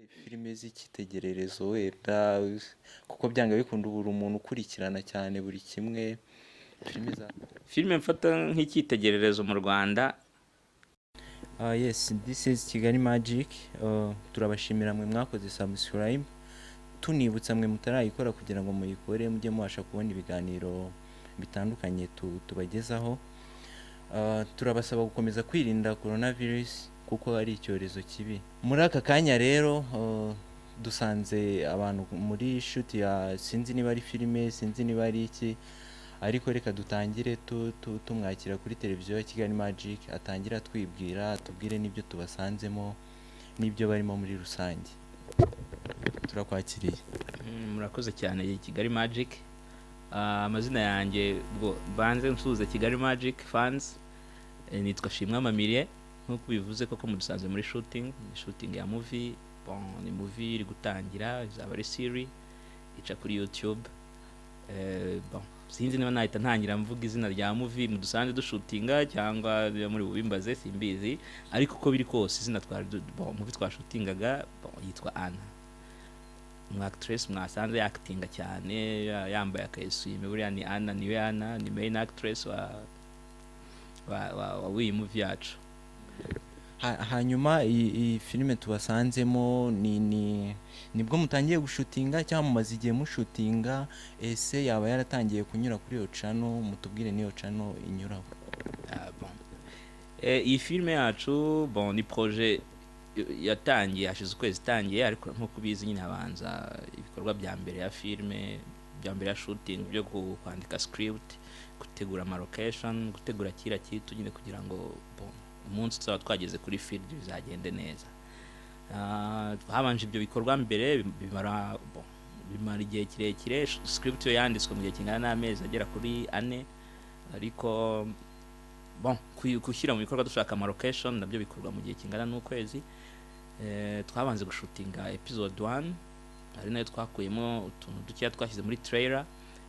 Filime z'icyitegererezo wenda, kuko byanga bikunda uba uri umuntu ukurikirana cyane buri kimwe, filime za Filime mfata nk'icyitegererezo mu Rwanda. Yes, this is Kigali Magic. Turabashimira mwe mwakoze subscribe, tunibutsa mwe mutarayikora kugira ngo muyikore, mujye mubasha kubona ibiganiro bitandukanye tubagezaho. Turabasaba gukomeza kwirinda coronavirus kuko ari icyorezo kibi. Muri aka kanya rero dusanze abantu muri shoot ya, sinzi niba ari filime, sinzi niba ari iki, ariko reka dutangire tumwakira kuri televiziyo ya Kigali Magic, atangire atwibwira, atubwire n'ibyo tubasanzemo n'ibyo barimo muri rusange. Turakwakiriye. Murakoze cyane, Kigali Magic. Amazina yanjye, ubwo banze nsuhuze Kigali Magic fans. Nitwa Shimwa Mamirie, nk'uko bivuze koko mudusanze muri shooting, ni shooting ya movie. Bon, ni movie iri gutangira, izaba ari series ica kuri YouTube. Bon, sinzi niba nahita ntangira mvuga izina rya movie mudusanze dushootinga cyangwa niba muri bubimbaze, simbizi, ariko uko biri kose izina twari bon, movie twashootingaga, bon, yitwa Anna. Umu actress mwasanze yakitinga cyane, yambaye akayeswime, buriya ni Anna, niwe Anna, ni main actress wa w'iyi movie yacu. Hanyuma iyi filime tubasanzemo ni nibwo mutangiye gushootinga cyangwa mumaze igihe mushootinga? Ese yaba yaratangiye kunyura kuri iyo channel? Mutubwire n'iyo channel inyuraho. Ah, bon. Iyi filime yacu, bon, ni projet yatangiye hashize ukwezi itangiye, ariko nk'uko ubizi nyine habanza ibikorwa bya mbere ya filime, bya mbere ya shooting, byo kwandika script, gutegura ama location, gutegura kira kitu nyine kugira ngo, bon, umunsi tuzaba twageze kuri field bizagende neza. Habanje ibyo bikorwa mbere, bimara, bon, bimara igihe kirekire. Script yo yanditswe mu gihe kingana n'amezi agera kuri 4, ariko bon, gushyira mu bikorwa dushaka ama location nabyo bikorwa mu gihe kingana n'ukwezi. Twabanze gushootinga episode 1, ari nayo twakuyemo utuntu dukeya twashyize muri trailer.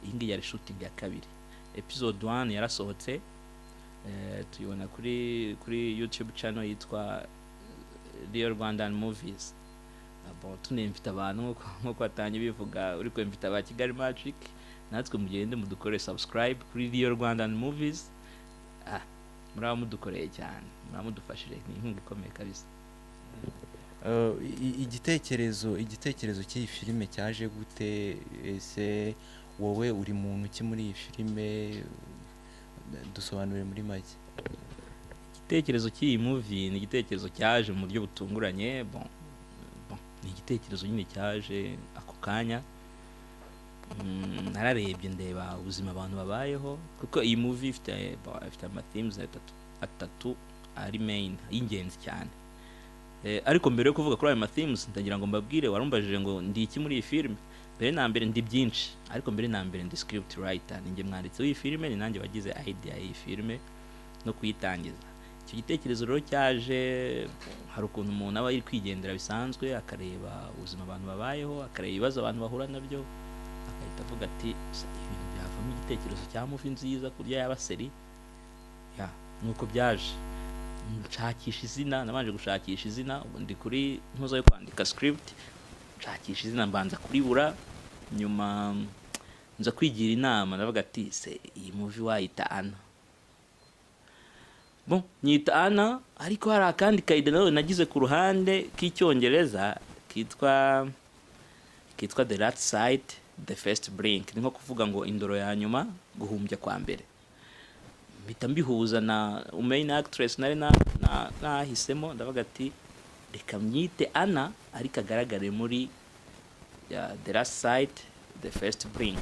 Iyi ngiyi yari shooting ya kabiri. Episode 1 yarasohotse, tuyibona kuri YouTube channel yitwa Real Rwandan Movies. Bon, tunemfite abantu nkuko watangiye bivuga, uri kwemfite aba Kigali Magic, natwe mugende mudukore subscribe kuri Real Rwandan Movies. Muraba mudukoreye cyane, muraba mudufashije, ni inkunga ikomeye kabisa. Igitekerezo cy'iyi filime cyaje gute? Ese wowe uri muntu ki muri iyi filime? Dusobanurire muri make. Igitekerezo cy'iyi movie ni igitekerezo cyaje mu buryo butunguranye. Bon, ni igitekerezo nyine cyaje ako kanya. Nararebye ndeba ubuzima abantu babayeho, kuko iyi movie ifite, bon, ifite ama themes atatu ari main y'ingenzi cyane. Ariko mbere yo kuvuga kuri ayo ma themes, ndagira ngo mbabwire, warumbajije ngo ndi iki muri iyi filime. Mbere na mbere ndi byinshi, ariko mbere na mbere ndi script writer, ni njye mwanditsi w'iyi filime, ni nanjye wagize idea y'iyi filime no kuyitangiza. Icyo gitekerezo rero cyaje, hari ukuntu umuntu aba ari kwigendera bisanzwe, akareba ubuzima abantu babayeho, akareba ibibazo abantu bahura nabyo, agahita avuga ati: "Se, ibintu byavamo igitekerezo cya movie nziza kurya yaba série ya." Nuko byaje, nshakisha izina, nabanje gushakisha izina, ubu ndi kuri ntuza yo kwandika script, nshakisha izina mbanza kuribura, nyuma nza kwigira inama, ndavuga ati: "Se iyi movie wayita Anna?" Bon, nyita Anna, ariko hari akandi ka idea nawe nagize ku ruhande k'Icyongereza kitwa "The Last Sight, The First Blink", ni nko kuvuga ngo indoro ya nyuma, guhumbya kwa mbere. Mpita mbihuza na main actress nari nahisemo, ndavuga ati: "Reka myite Anna, ariko agaragare muri ya The Last Sight, The First Blink."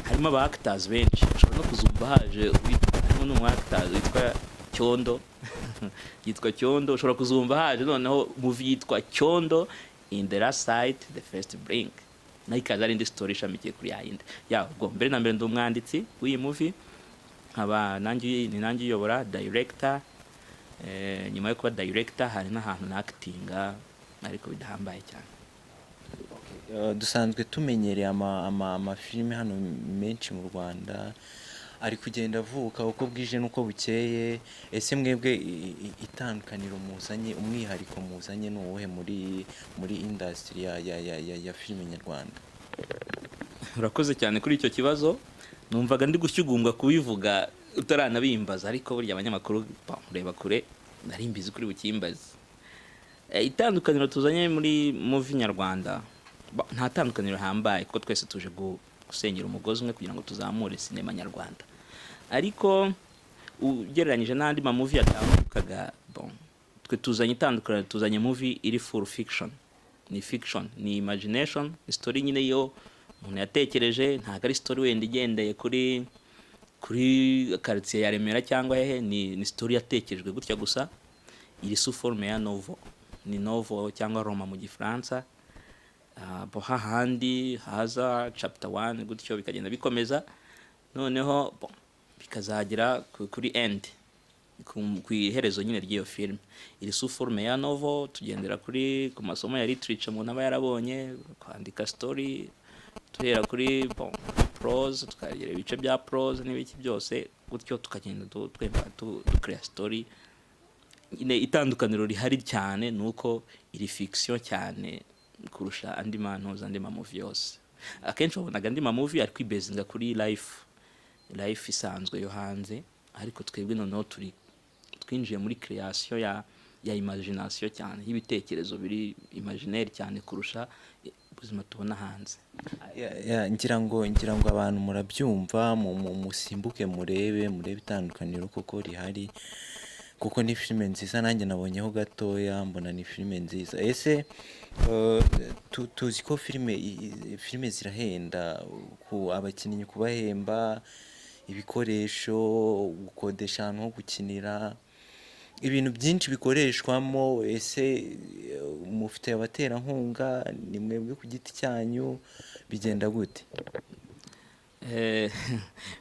Harimo aba actors benshi, ushobora no kuzumva haje harimo n'umu actors witwa Cyondo, yitwa Cyondo. Ushobora kuzumva haje noneho movie yitwa Cyondo in The Last Sight, The First Blink, nayo ikaza ari indi story ishamikiye kuri ya yindi. Ya, ubwo mbere na mbere ndi umwanditsi w'iyi movie, nkaba nanjye ni nanjye uyobora, director. Nyuma yo kuba director hari n'ahantu na actinga, ariko bidahambaye cyane. Dusanzwe tumenyereye amafilime hano menshi mu Rwanda. Ari kugenda avuka uko bwije n'uko bukeye. Ese mwebwe itandukaniro muzanye, umwihariko muzanye ni uwuhe muri industry ya filime nyarwanda? Urakoze cyane kuri icyo kibazo. Numvaga ndi gushyugumbwa kubivuga utaranabimbaza, ariko burya abanyamakuru reba kure, nari mbizi kuri bukimbaze. Itandukaniro tuzanye muri movie nyarwanda, nta tandukaniro rihambaye, kuko twese tuje gusenyera umugozi umwe kugira ngo tuzamure sinema nyarwanda. Ariko ugereranyije n'andi ma movie yatambukaga, bon, twe tuzanye itandukaniro, tuzanye movie iri full fiction. Ni fiction, ni imagination, ni story nyine yo umuntu yatekereje, ntabwo ari story wenda igendeye kuri quartier ya Remera cyangwa hehe. Ni story yatekerejwe gutya gusa, iri sous forme ya novel, ni novel cyangwa roman mu Gifaransa. Bo hahandi haza chapter 1 gutyo, bikagenda bikomeza, noneho bon, bikazagera kuri end, ku iherezo nyine ry'iyo film. Iri sous forme ya novel, tugendera ku masomo ya literature umuntu aba yarabonye, kwandika story tuhera kuri, bon, prose, tukagera ibice bya prose n'ibiki byose gutyo, tukagenda twemba ducreate story nyine. Itandukaniro rihari cyane ni uko iri fiction cyane kurusha andi mantuza, andi ma movie yose. Akenshi wabonaga andi ma movie ari kwibezinga kuri life isanzwe yo hanze, ariko twebwe noneho twinjiye muri creation ya imagination cyane, y'ibitekerezo biri imaginaire cyane kurusha ubuzima tubona hanze. Ya, ngira ngo abantu murabyumva, musimbuke murebe itandukaniro koko rihari, kuko ni filime nziza. Nanjye nabonyeho gatoya, mbona ni filime nziza. Ese tuzi ko filime zirahenda, ku abakinnyi kubahemba, ibikoresho, gukodesha ahantu ho gukinira, ibintu byinshi bikoreshwamo. Ese mufite abaterankunga, ni mwebwe ku giti cyanyu, bigenda gute?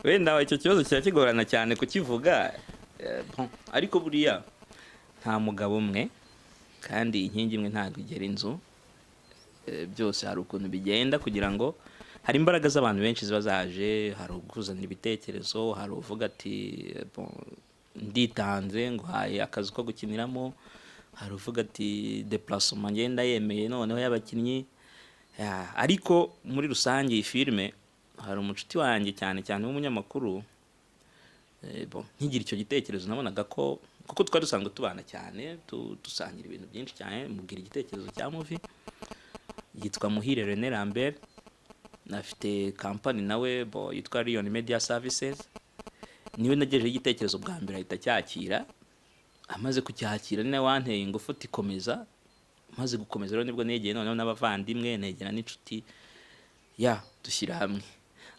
Wenda icyo kibazo kiba kigorana cyane kukivuga, bon, ariko buriya nta mugabo umwe kandi inkingi imwe ntabwo igera inzu. Byose hari ukuntu bigenda kugira ngo hari imbaraga z'abantu benshi ziba zaje, hari ukuzanira ibitekerezo, hari uvuga ati: "Bon, nditanze nguhaye akazi ko gukiniramo", hari uvuga ati: "Déplacement ngenda yemeye noneho y'abakinnyi." Ya, ariko muri rusange iyi filime hari umucuti wanjye cyane cyane w'umunyamakuru. Bon, nkigira icyo gitekerezo nabonaga ko kuko twari dusanzwe tubana cyane, dusangira ibintu byinshi cyane, mubwira igitekerezo cya movie. Yitwa Muhire René Lambert, afite kampani nawe bo yitwa Lion Media Services. Niwe nagejejeho igitekerezo bwa mbere, ahita acyakira. Amaze kucyakira ni nawe wanteye ingufu ati: "Komeza." Maze gukomeza rero nibwo negeye noneho n'abavandimwe, negera n'inshuti, ya dushyira hamwe.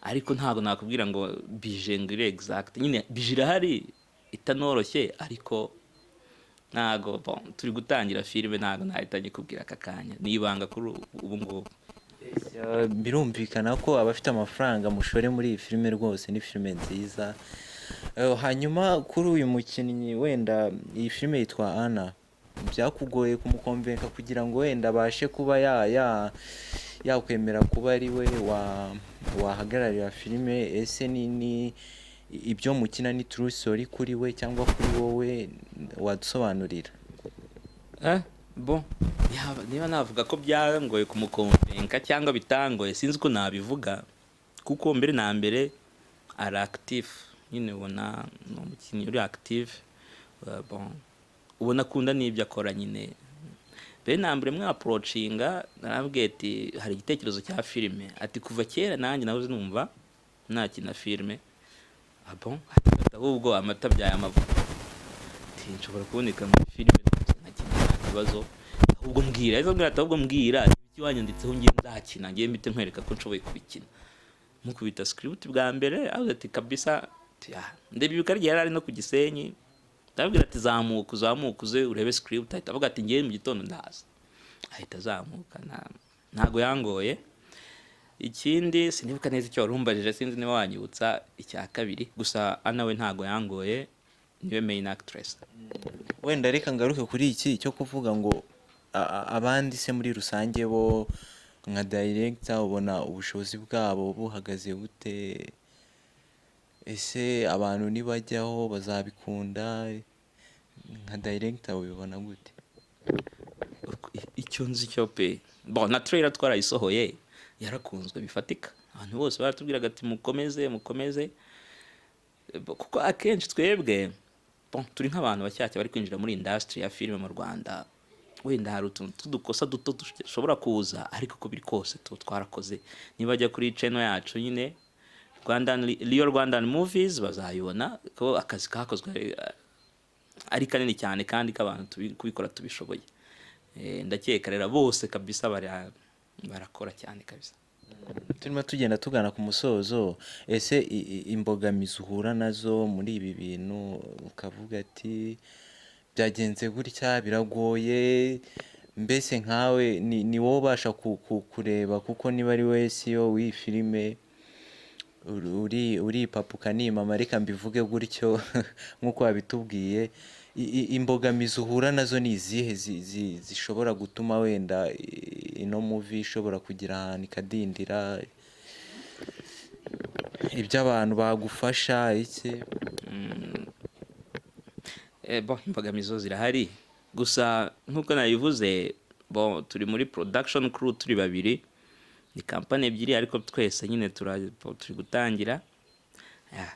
Ariko ntabwo nakubwira ngo budget ngo iri exact nyine, budget irahari itanoroshye, ariko ntago, bon, turi gutangira filime, ntago nahita nyikubwira aka kanya, ni ibanga kuri ubu ngubu. Birumvikana ko abafite amafaranga mushore muri iyi filime rwose, ni filime nziza. Hanyuma kuri uyu mukinnyi, wenda iyi filime yitwa Anna, byakugoye kumukonvenka kugira ngo wenda abashe kuba ya ya yakwemera kuba ari we wahagararira filime? Ese ni ibyo mukina ni true story kuri we cyangwa kuri wowe? Wadusobanurira? Bon, niba navuga ko byangoye kumukonvenka cyangwa bitangoye, sinzi uko nabivuga, kuko mbere na mbere ari active nyine, ubona ni umukinnyi uri active. Bon, ubona akunda n'ibyo akora nyine. Mbere na mbere mwapproachinga narabwiye ati: "Hari igitekerezo cya filime." Ati: "Kuva kera nanjye nahoze numva nakina filime." Ah bon? Ati: "Ahubwo amata abyaye amavuta." Ati: "Nshobora kuboneka muri filime rwose nkakina, nta kibazo, ahubwo mbwira." Ahise ambwira ati: "Ahubwo mbwira ibiki wanyanditseho, ngiye nzakina, ngiye mpite nkwereka ko nshoboye kubikina." Mukubita script bwa mbere, avuze ati: "Kabisa." Ati: "Ah." Ndabyibuka igihe yari ari no ku Gisenyi, ndabwira ati: "Zamuka, uzamuka uze urebe script." Ahita avuga ati: "Ngiye mu gitondo ndaza." Ahita azamuka, ntago yangoye. Ikindi sinibuka neza icyo wari umbajije, sinzi niba wanyibutsa icya kabiri. Gusa Ana we ntago yangoye, niwe main actress. Wenda reka ngaruke kuri iki cyo kuvuga ngo abandi se muri rusange bo nka director ubona ubushobozi bwabo buhagaze bute? Ese abantu nibajyaho bazabikunda? Nka director ubibona gute? Icyo nzi cyo pe, bon, na trailer twarayisohoye, yarakunzwe bifatika. Abantu bose baratubwiraga ati: "Mukomeze, mukomeze." Kuko akenshi twebwe, bon, turi nk'abantu bashyashya bari kwinjira muri industry ya filime mu Rwanda. Wenda hari utuntu tw'udukosa duto dushobora kuza, ariko uko biri kose tuba twarakoze. Nibajya kuri channel yacu nyine, Rwandan Real Rwandan Movies, bazayibona ko akazi kakozwe ari kanini cyane, kandi k'abantu kubikora tubishoboye. Ndakeka rero bose kabisa barakora cyane kabisa. Turimo tugenda tugana ku musozo. Ese imbogamizi uhura nazo muri ibi bintu, ukavuga ati: "Byagenze gutya, biragoye," mbese nkawe ni wowe ubasha kureba, kuko niba ari wowe CEO w'iyi filime, uri papa ukanimama, reka mbivuge gutyo nk'uko wabitubwiye. Imbogamizi uhura nazo ni izihe zishobora gutuma wenda ino movie ishobora kugira ahantu ikadindira, ibyo abantu bagufasha iki? Bon, imbogamizi zo zirahari, gusa nk'uko nabivuze, bon, turi muri production crew turi babiri, ni kampani ebyiri, ariko twese nyine turi gutangira. Yeah.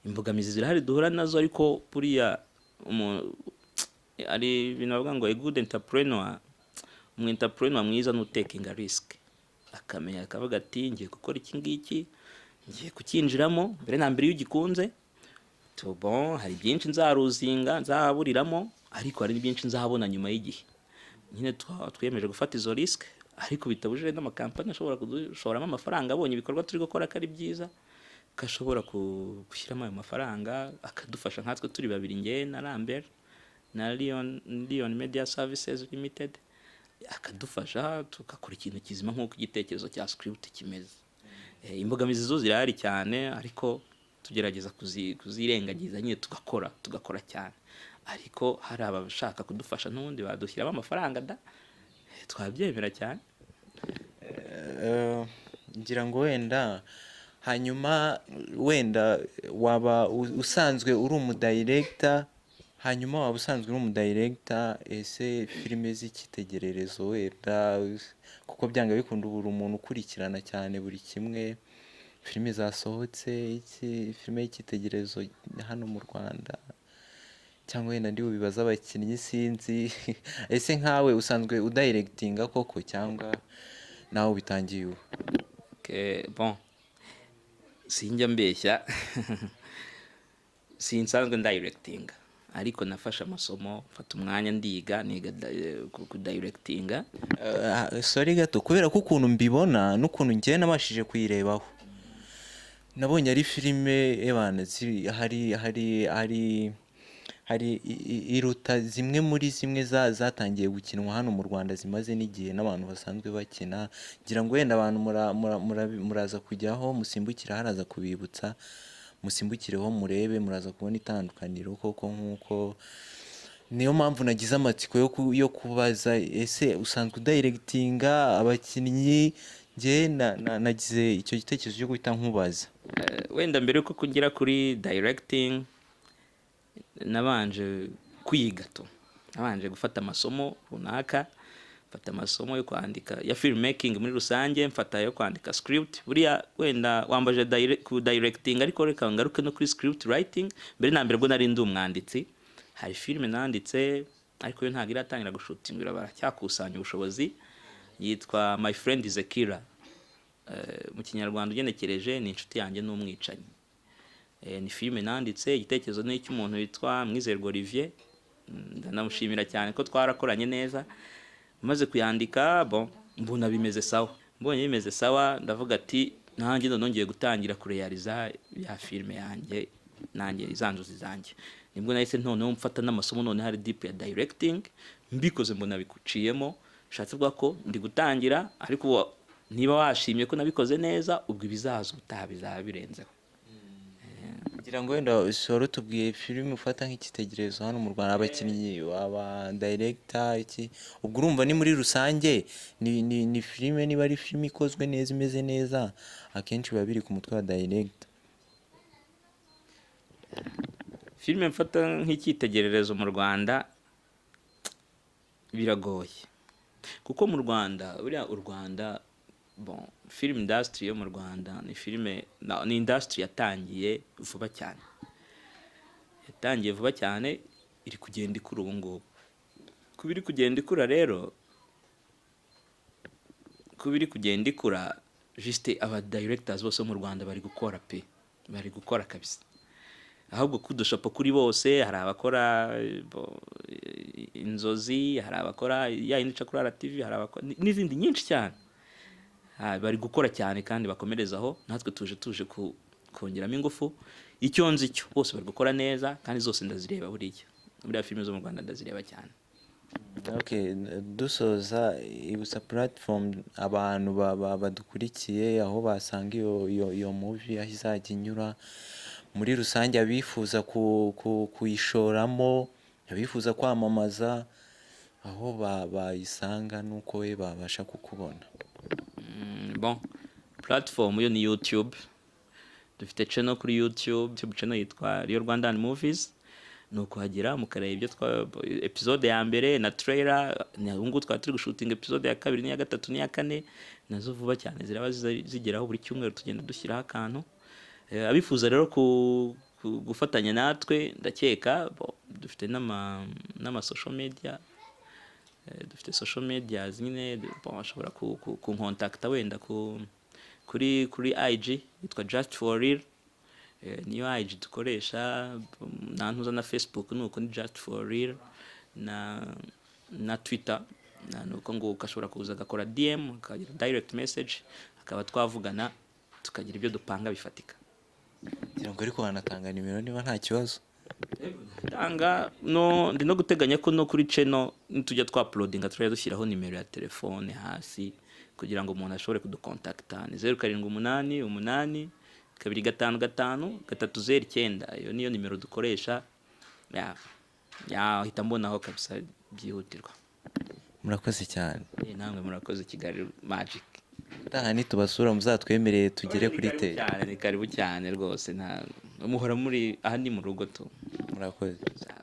Imbogamizi zirahari duhura nazo, ariko buriya ari ibintu bavuga ngo a good entrepreneur, umu entrepreneur mwiza ni utakinga risk, akamenya, akavuga ati: "Ngiye gukora iki ngiki, ngiye kucyinjiramo." Mbere na mbere iyo ugikunze to, bon, hari byinshi nzalosinga, nzaburiramo, ariko hari byinshi nzabona nyuma y'igihe. Nyine twiyemeje gufata izo risk, ariko bitabujije n'amakampani ashobora kudushoramo amafaranga, abonye ibikorwa turi gukora ko ari byiza, ko ashobora gushyiramo ayo mafaranga akadufasha nkatwe turi babiri, njye na Lambert na Leon Media Services Limited, akadufasha tugakora ikintu kizima nk'uko igitekerezo cya script kimeze. Imbogamizi zo zirahari cyane, ariko tugerageza kuzirengagiza nyine, tugakora cyane. Ariko hari abashaka kudufasha n'ubundi badushyiramo amafaranga da. Twabyemera cyane. Ngira ngo wenda hanyuma wenda waba usanzwe uri umudirector, hanyuma waba usanzwe uri umudirector, ese filime z'icyitegererezo wenda, kuko byanga bikunda uba uri umuntu ukurikirana cyane buri kimwe, filime zasohotse, iki filime y'icyitegererezo hano mu Rwanda, cyangwa wenda ndi bubibaze abakinnyi, sinzi, ese nkawe usanzwe udirectinga koko cyangwa nawe ubitangiye ubu? Okay, bon, sinjya mbeshya, sinsanzwe ndirectinga, ariko nafashe amasomo, mfata umwanya ndiga, niga kudirectinga. Sorry gato, kubera ko ukuntu mbibona n'ukuntu njyewe nabashije kuyirebaho, nabonye ari filime ebana hari iruta zimwe muri zimwe zatangiye gukinwa hano mu Rwanda, zimaze n'igihe n'abantu basanzwe bakina. Ngira ngo wenda abantu muraza kujyaho musimbukira, haraza kubibutsa, musimbukireho murebe, muraza kubona itandukaniro koko. Nk'uko niyo mpamvu nagize amatsiko yo kubaza: ese usanzwe udirectinga abakinnyi? Njye nagize icyo gitekerezo cyo guhita nkubaza. Wenda mbere yuko kugera kuri directing, nabanje kwiga tu, nabanje gufata amasomo runaka, mfata amasomo yo kwandika, ya filmmaking muri rusange, mfata ayo kwandika script. Buriya wenda wambaje ku directing, ariko reka ngaruke no kuri script writing. Mbere na mbere bwo nari ndi umwanditsi. Hari filime nanditse, ariko yo ntabwo iratangira gushootinga, baracyakusanya ubushobozi, yitwa My Friend is a Killer. Mu Kinyarwanda ugenekereje ni "Inshuti yanjye n'umwicanyi". Ni filime nanditse, igitekerezo ni icy'umuntu witwa Mwizerwa Olivier. Ndanamushimira cyane ko twarakoranye neza. Maze kuyandika, bon, mbona bimeze sawa. Mbonye bimeze sawa, ndavuga ati: "Nanjye none ngiye gutangira kurealiza ya filime yanjye, nanjye za nzozi zanjye." Nibwo nahise noneho mfata n'amasomo none hari deep ya directing. Mbikoze mbona bikuciyemo. Bishatse kuvuga ko ndi gutangira, ariko ubu niba washimye ko nabikoze neza, ubwo ibizaza ubutaha bizaba birenzeho. Ngira ngo wenda wari utubwiye filime ufata nk'icyitegererezo hano mu Rwanda, abakinnyi, aba director, iki, ubwo urumva ni muri rusange ni filime, niba ari filime ikozwe neza, imeze neza, akenshi biba biri ku mutwe wa director. Filime mfata nk'icyitegererezo mu Rwanda biragoye, kuko mu Rwanda, buriya u Rwanda, bon, film industry yo mu Rwanda ni filime ni industry yatangiye vuba cyane, yatangiye vuba cyane, iri kugenda ikura ubu ngubu. Kuba iri kugenda ikura rero, kuba iri kugenda ikura, juste aba directors bose bo mu Rwanda bari gukora pe, bari gukora kabisa. Ahubwo kudushapo kuri bose. Hari abakora Inzozi, hari abakora ya yindi ica kuri RTV, hari abakora n'izindi nyinshi cyane. Bari gukora cyane kandi bakomerezaho. Natwe tuje kongeramo ingufu. Icyo nzi cyo, bose bari gukora neza kandi zose ndazireba. Buriya filime zo mu Rwanda ndazireba cyane. Okay, dusoza, ibutsa platform abantu badukurikiye aho basanga iyo movie, aho izajya inyura muri rusange, abifuza kuyishoramo, abifuza kwamamaza, aho bayisanga n'uko we babasha kukubona. Bon, platform yo ni YouTube. Dufite channel kuri YouTube channel yitwa Real Rwandan Movies. Ni ukuhagera mukareba ibyo twa episode ya mbere na trailer. Ubu ngubu twaba turi gushootinga episode ya kabiri n'iya gatatu n'iya kane, nazo vuba cyane ziraba zigeraho. Buri cyumweru tugenda dushyiraho akantu. Abifuza rero gufatanya natwe, ndakeka dufite n'ama social media. Dufite social media nyine. Bon, bashobora kunkontakta wenda kuri IG yitwa Just for Real. Niyo IG dukoresha na ntuza na Facebook nuko ni Just for Real, na Twitter na nuko nguko. Ashobora kuza agakora DM, akagira direct message, akaba twavugana, tukagira ibyo dupanga bifatika. Ngira ngo ariko wanatanga nimero niba nta kibazo. Tanga no ndi no guteganya ko no kuri channel nitujya twa-uploadinga turajya dushyiraho nimero ya telefone hasi kugira ngo umuntu ashobore kudukontakta. Ni 0788 255 309. Iyo niyo nimero dukoresha, yahita mbonaho kabisa byihutirwa. Murakoze cyane. Namwe murakoze, Kigali Magic. Utaha nitubasura muzatwemereye tugere kuri Karibu te cyane, ni karibu cyane rwose. Nta muhora muri aha, ni mu rugo tu. Murakoze. Sawa.